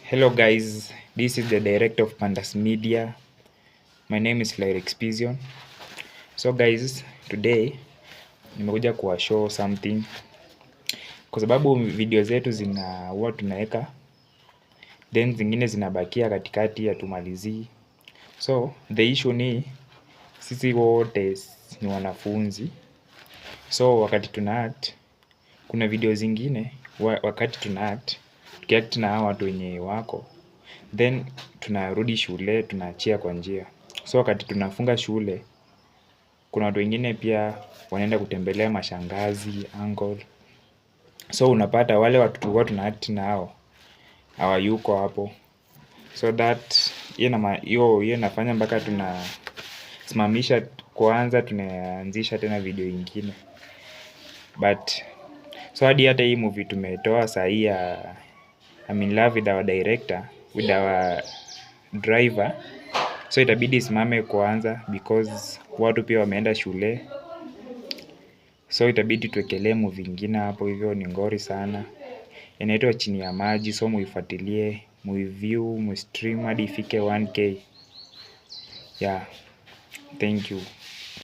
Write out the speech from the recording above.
Hello guys, this is the director of Pandas Media. My name is Lyrics Pision. So guys, today nimekuja kuwa show something kwa sababu video zetu zina huwa tunaweka then zingine zinabakia katikati hatumalizii. So the issue ni sisi wote ni wanafunzi, so wakati tuna act, kuna video zingine wakati tuna act, tukiact na hawa watu wenye wako, then tunarudi shule tunaachia kwa njia. So wakati tunafunga shule, kuna watu wengine pia wanaenda kutembelea mashangazi, uncle. So unapata wale watu tulikuwa tuna act nao hawayuko hapo, so that hiyo hiyo inafanya mpaka tunasimamisha kwanza, tunaanzisha tena video ingine. But so hadi hata hii movie tumetoa sahii ya I'm in love with our director, with our driver, so itabidi isimame kwanza because watu pia wameenda shule, so itabidi tuwekelee movie ingine hapo hivyo. Ni ngori sana, inaitwa Chini ya Maji, so muifuatilie, muiview, mustream hadi ifike 1K. Yeah, thank you.